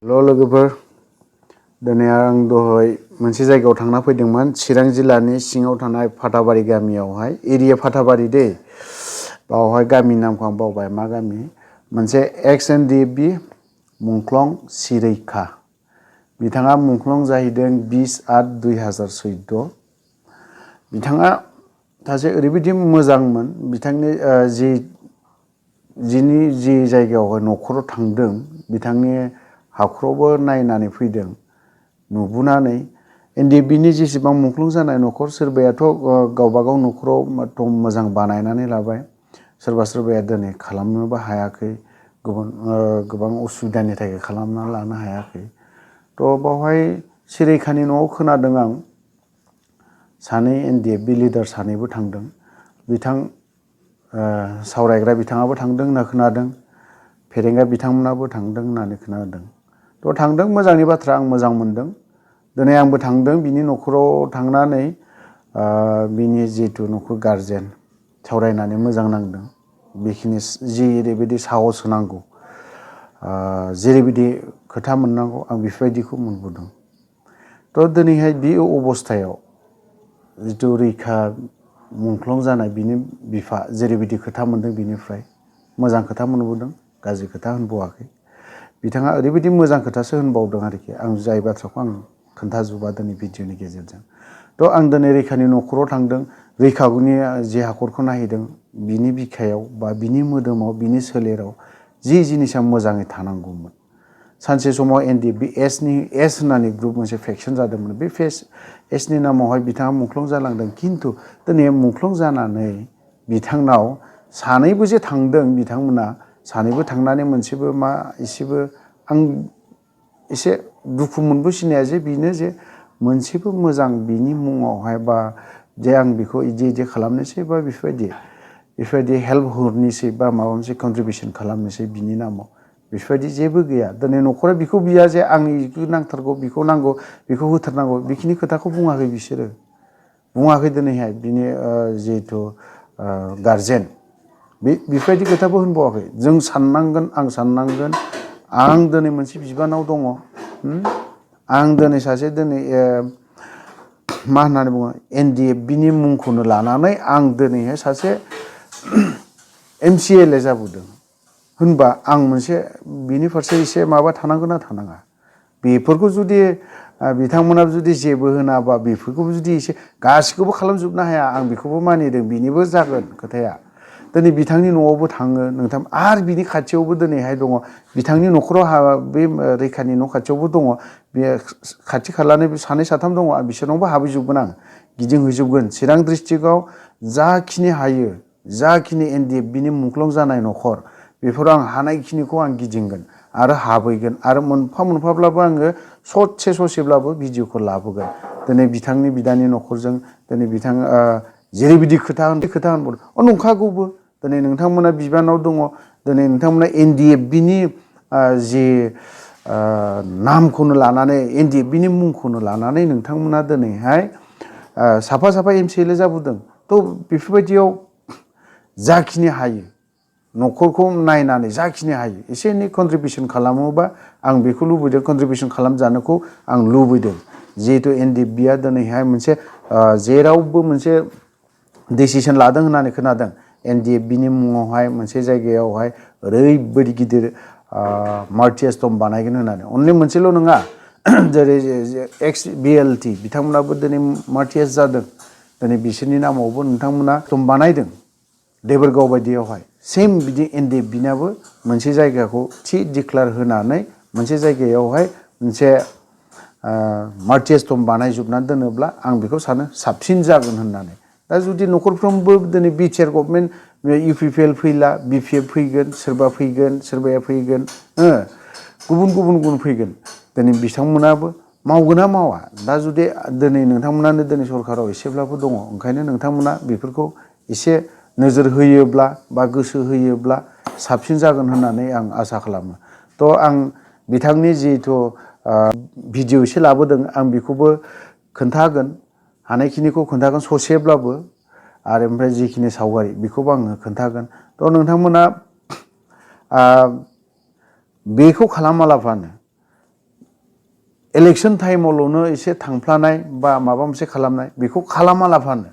लोगोफोर दिनै आं दहाय मोनसे जायगायाव थांना फैदोंमोन चिरां जिल्लानि सिङाव थानाय फाथाबारि गामियावहाय एरिया फाथाबारि दै बावहाय गामिनि नामखौ आं बावबाय मा गामि मोनसे एक्स NDFB मुंख्लं C.Rwikha बिथाङा मुंख्लं जाहैदों 20/8/2014 बिथाङा सासे ओरैबायदि मोजांमोन बिथांनि जि जायगायावहाय न'खराव थांदों बिथांनि हाखरावबो नायनानै फैदों नुबोनानै NDFBनि जेसेबां मुंख्लं जानाय न'खर सोरबायाथ' गावबागाव न'खराव मोजां बानायनानै लाबाय सोरबाया दिनै खालामनोबो हायाखै गोबां उसुबिदानि थाखाय खालामना लानो हायाखै थ' बावहाय C.Rwikhaनि न'आव खोनादों आं सानै NDFB लिडार सानैबो थांदों बिथां सावरायग्रा बिथाङाबो थांदों होनना खोनादों फेरेंगा बिथांमोनाबो थांदों होननानै खोनादों थ' थांदों मोजांनि बाथ्रा आं मोजां मोनदों दिनै आंबो थांदों बिनि न'खराव थांनानै बिनि जिहेतु न'खर गारजेन सावरायनानै मोजां नांदों बेखिनि जेरैबायदि साहस होनांगौ जेरैबायदि खोथा मोननांगौ आं बेफोरबायदिखौ मोनबोदों थ' दिनैहाय बे अबस्थायाव जितु रैखा मुंख्लं जानाय बिनि बिफा जेरैबायदि खोथा मोनदों बिनिफ्राय मोजां खोथा मोनबोदों गाज्रि खोथा होनबावाखै बिथाङा ओरैबायदि मोजां खोथासो होनबावदों आरोखि आं जाय बाथ्राखौ आं खोन्थाजोबा दिनै भिडिअनि गेजेरजों थ' आं दिनै रैखानि न'खराव थांदों रैखानि जे हाखरखौ नायहैदों बिनि बिखायाव बा बिनि मोदोमाव बिनि सोलेराव जि जिनिसा मोजाङै थानांगौमोन सानसे समाव NDFB एस होननानै ग्रुप मोनसे फेक्सन जादोंमोन बे एसनि नामावहाय बिथाङा मुंख्लं जालांदों खिन्थु दिनै मुंख्लं जानानै बिथांनाव सानैबो जे थांदों बिथांमोना सानैबो थांनानै मोनसेबो एसेबो आं एसे दुखु मोनबोसिनाया जे बेनो जे मोनसेबो मोजां बिनि मुङावहाय बा जे आं बेखौ इदि खालामनोसै बा बेफोरबायदि हेल्प हरनोसै बा माबा मोनसे कन्ट्रिबिउसन खालामनोसै बिनि नामाव बेफोरबायदि जेबो गैया दिनै न'खरा बेखौ बिया जे आंनि बेखौ नांथारगौ बेखौ नांगौ बेखौ होथारनांगौ बेखिनि खोथाखौ बुङाखै बिसोरो बुङाखै दिनैहाय बिनि जिहेथु गारजेन बेफोरबायदि खोथाबो होनबावाखै जों साननांगोन आं साननांगोन आं दिनै मोनसे बिबानाव दङ आं दिनै सासे मा होननानै बुङो NDFBनि मुंखौनो लानानै आं दिनैहाय सासे MCLA जाबोदों होनबा आं मोनसे बिनि फारसे एसे माबा थानांगोन ना थानाङा बेफोरखौ जुदि बिथांमोना जुदि जेबो होनाबा बेफोरखौबो जुदि एसे गासिखौबो खालामजोबनो हाया आं बेखौबो मानिदों बिनिबो जागोन खोथाया दिनै बिथांनि न'आवबो थाङो नोंथां आरो बिनि खाथियावबो दिनैहाय दङ बिथांनि न'खराव बे रैखानि न' खाथियावबो दङ बे खाथि खालानि सानै साथाम दङ बिसोरनावबो हाबहैजोबगोन आं गिदिंहैजोबगोन चिरां डिस्ट्रिक्टआव जाखिनि हायो जाखिनि NDFBनि मुंख्लं जानाय न'खर बेफोराव आं हानायखिनिखौ आं गिदिंगोन आरो हाबहैगोन आरो मोनफाब्लाबो आङो ससेब्लाबो भिडिअखौ लाबोगोन दिनै बिथांनि बिदानि न'खरजों दिनै बिथां जेरैबायदि खोथा होनबावदों नंखागौबो दिनै नोंथांमोना बिबानाव दङ दिनै नोंथांमोना NDFBनि जि नामखौनो लानानै NDFBनि मुंखौनो लानानै नोंथांमोना दिनैहाय साफा MCLA जाबोदों थ' बेफोरबायदियाव जाखिनि हायो न'खरखौ नायनानै जाखिनि हायो एसे एनै कन्ट्रिबिउसन खालामोबा आं बेखौ लुबैदों कन्ट्रिबिउसन खालामजानोखौ आं लुबैदों जिहेतु NDFBया दिनैहाय मोनसे जेरावबो मोनसे डिसिसन लादों होननानै खोनादों NDFBनि मुङावहाय मोनसे जायगायावहाय ओरैबायदि गिदिर माल्टिस्टम बानायगोन होननानै अनलि मोनसेल' नङा जेरै एक्स BLT बिथांमोनाबो दिनै माल्टिएस जादों दिनै बिसोरनि नामावबो नोंथांमोना स्टम बानायदों देबोरगाव बायदियावहाय सेम बिदि NDFBनाबो मोनसे जायगाखौ थि डिक्लेयार होनानै मोनसे जायगायावहाय मोनसे माल्टिस्टम बानायजोबनानै दोनोब्ला आं बेखौ सानो साबसिन जागोन होननानै दा जुदि न'खरफ्रोमबो दिनै बिटिआर गभर्नमेन्ट UPPL फैला BPF फैगोन सोरबाया फैगोन गुबुन फैगोन दिनै बिथांमोनाबो मावगोन ना मावा दा जुदि दिनै नोंथांमोनानो दिनै सरकाराव एसेब्लाबो दङ ओंखायनो नोंथांमोना बेफोरखौ एसे नोजोर होयोब्ला बा गोसो होयोब्ला साबसिन जागोन होननानै आं आसा खालामो थ' आं बिथांनि जिहेथु भिडिअ एसे लाबोदों आं बेखौबो खोन्थागोन हानायखिनिखौ खोन्थागोन ससेब्लाबो आरो ओमफ्राय जिखिनि सावगारि बेखौबो आङो खोन्थागोन थ' नोंथांमोना बेखौ खालामालाबानो इलेक्शन टाइमावल'नो एसे थांफ्लानाय बा माबा मोनसे खालामनाय बेखौ खालामालाफानो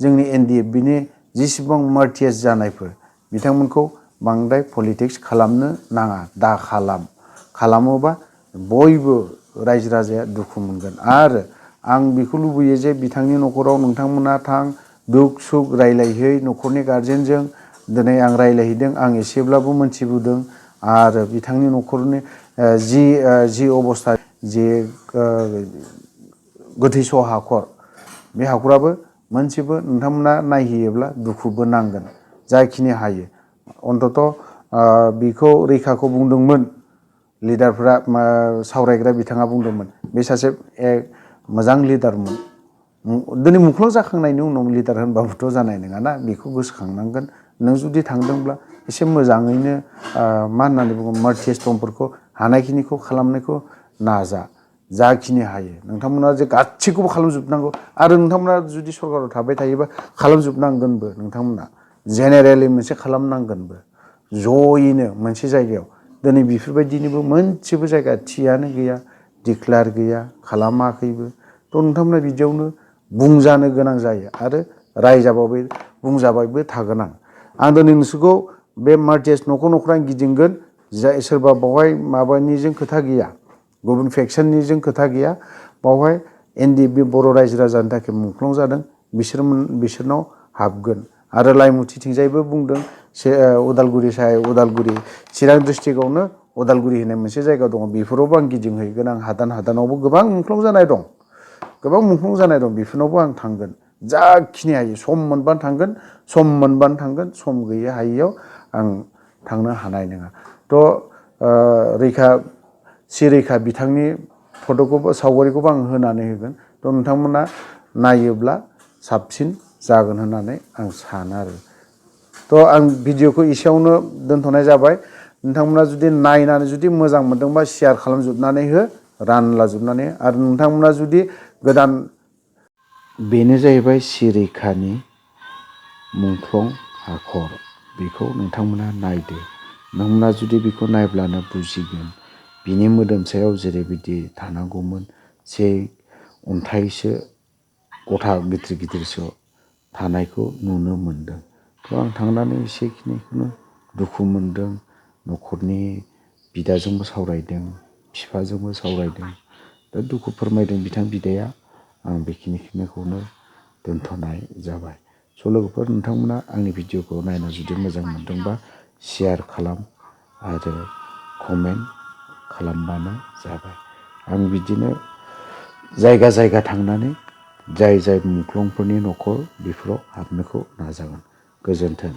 जोंनि NDFBनि जेसेबां मार्टियास जानायफोर बिथांमोनखौ बांद्राय पलिटिक्स खालामनो नाङा, दा खालामोबा बयबो रायजो राजाया दुखु मोनगोन। आरो आं बेखौ लुबैयो जे बिथांनि न'खराव नोंथांमोना थां, दुख सुख रायलायहै न'खरनि गारजेनजों। दिनै आं रायलायहैदों, आं एसेब्लाबो मोनथिबोदों। आरो बिथांनि न'खरनि जि अबस्था, जे गोथैस' हाखर, बे हाखराबो मोनसेबो नोंथांमोना नायहैयोब्ला दुखुबो नांगोन जाखिनि हायो। अन्तत बिखौ रैखाखौ बुंदोंमोन लिडारफ्रा, सावरायग्रा बिथाङा बुंदोंमोन बे सासे मोजां लिडारमोन। दिनै मुंख्लं जाखांनायनि उनाव लिडार होनबाबोथ' जानाय नङाना, बेखौ गोसोखांनांगोन। नों जुदि थांदोंब्ला एसे मोजाङैनो मा होननानै बुङो, मार्टियास दमफोरखौ हानायखिनिखौ खालामनायखौ नाजा, जाखिनि हायो। नोंथांमोना जे गासैखौबो खालामजोबनांगौ, आरो नोंथांमोना जुदि सरकाराव थाबाय थायोबा खालामजोबनांगोनबो। नोंथांमोना जेनेरेलि मोनसे खालामनांगोनबो जयैनो मोनसे जायगायाव। दिनै बेफोरबायदिनिबो मोनसेबो जायगा थियानो गैया, डिक्लार गैया, खालामाखैबो। थ' नोंथांमोना बिदियावनो बुंजानो गोनां जायो, आरो रायजाबाबो बुंजाबायबो थागोन आं दिनै नोंसोरखौ बे मार्टियास न'खर आं गिदिंगोन। जाय सोरबा बावहाय माबानिजों खोथा गैया, गुबुन फेक्सननिजों खोथा गैया। बावहाय NDFB बर' रायजो राजानि थाखाय मुंख्लं जादों, बिसोरनाव हाबगोन। आरो लाइमुथिथिंजायबो बुंदों, उदालगुरि चिरां डिस्ट्रिक्टआवनो उदालगुरि होननाय मोनसे जायगा दङ, बेफोरावबो आं गिदिंहैगोन। आं हादानावबो गोबां मुंख्लं जानाय दं, बेफोरनावबो आं थांगोन। जाखिनि हायो सम मोनबानो थांगोन, सम गैयै हायैयाव आं थांनो हानाय नङा। थ' C.Rwikha बिथांनि फट'खौबो, सावगारिखौबो आं होनानै होगोन। थ' नोंथांमोना नायोब्ला साबसिन जागोन होननानै आं सानो आरो। थ' आं भिडिअखौ एसेयावनो दोनथ'नाय जाबाय। नोंथांमोना जुदि नायनानै जुदि मोजां मोनदोंबा शेयार खालामजोबनानै हो, रानलाजोबनानै। आरो नोंथांमोना जुदि गोदान, बेनो जाहैबाय C.Rwikhaनि मुंख्लं हाखर। बेखौ नोंथांमोना नायदो। नोंथांमोना जुदि बेखौ नायब्लानो बुजिगोन बिनि मोदोम सायाव जेरैबायदि थानांगौमोन, जे अन्थाइसो गथा गिदिरसो थानायखौ नुनो मोनदों। थ' आं थांनानै एसेखिनिखौनो दुखु मोनदों। न'खरनि बिदाजोंबो सावरायदों, बिफाजोंबो सावरायदों। दा दुखु फोरमायदों बिथां बिदाया। आं बेखिनिखौनो दोनथ'नाय जाबाय। स' लोगोफोर, नोंथांमोना आंनि भिडिअखौ नायना जुदि मोजां मोनदोंबा शेयार खालाम आरो कमेन्ट खालामबानो जाबाय। आं बिदिनो जायगा थांनानै जाय मुंख्लंफोरनि न'खर बेफोराव हाबनोखौ नाजागोन। गोजोन्थों।